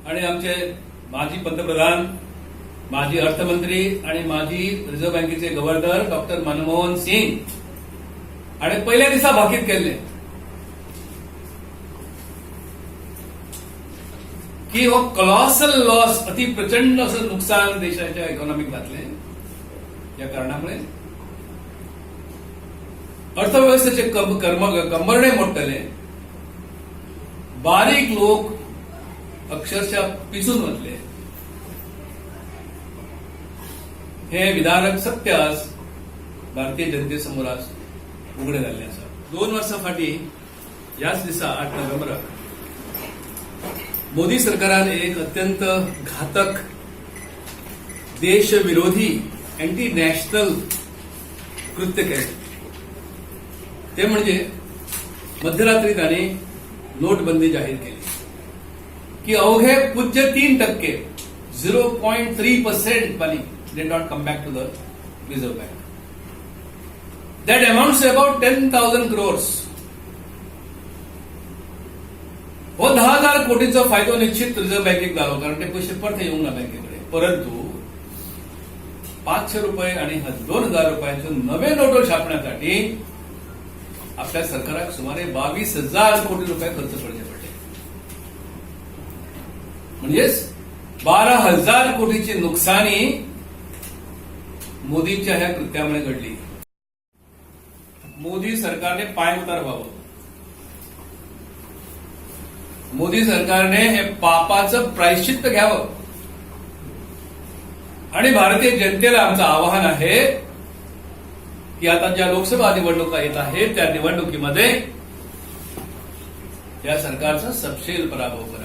आणि आमचे माजी पंतप्रधान, माजी अर्थमंत्री आणि माजी रिझर्व्ह बँकेचे गव्हर्नर डॉक्टर मनमोहन सिंग आणि पहिल्या दिसा भाकीत केल्ले की हो कलॉसल लॉस, अति प्रचंड असं नुकसान देशाच्या इकॉनॉमीक जातलें. या कारणामुळे अर्थव्यवस्थेचे कंबरडे मोडटले, बारीक लोक अक्षरशः पिसून वतले. हे विदारक सत्य आज भारतीय जनतेसमोर आज उघडे जाल्ले आसा. 2 वर्सां फाटीं ह्याच दिसा 8 नोव्हेंबराक मोदी सरकारान एक अत्यंत घातक, देशविरोधी, अँटी नॅशनल कृत्य केलें. ते म्हणजे मध्यरात्री तांणी नोटबंदी जाहीर केली की अवघे पूज्य 3%, 0.3% money did not come back to the Reserve Bank. That amounts to about 10,000 crores. हो 10,000 कोटींचो फायदो निश्चित रिझर्व्ह बँकेक जालो, कारण ते पयशे परते येवंक ना बँकेकडे. परंतु 500 रुपये आणि 2000 रुपयांच्यो नवे नोटो छापण्यासाठी आपल्या सरकाराक सुमारे 22,000 कोटी रुपये खर्च करचे पडले. म्हणजेच 12,000 कोटीची नुकसानी मोदींच्या ह्या कृत्यामुळे घडली. मोदी सरकारने पाय उतार व्हावं, मोदी सरकारने हे पापाचं प्रायश्चित्त घ्यावं आणि भारतीय जनतेला आमचं आवाहन आहे की आता ज्या लोकसभा निवडणुका येत आहेत त्या निवडणुकीमध्ये या सरकारचा सपशेल पराभव करा.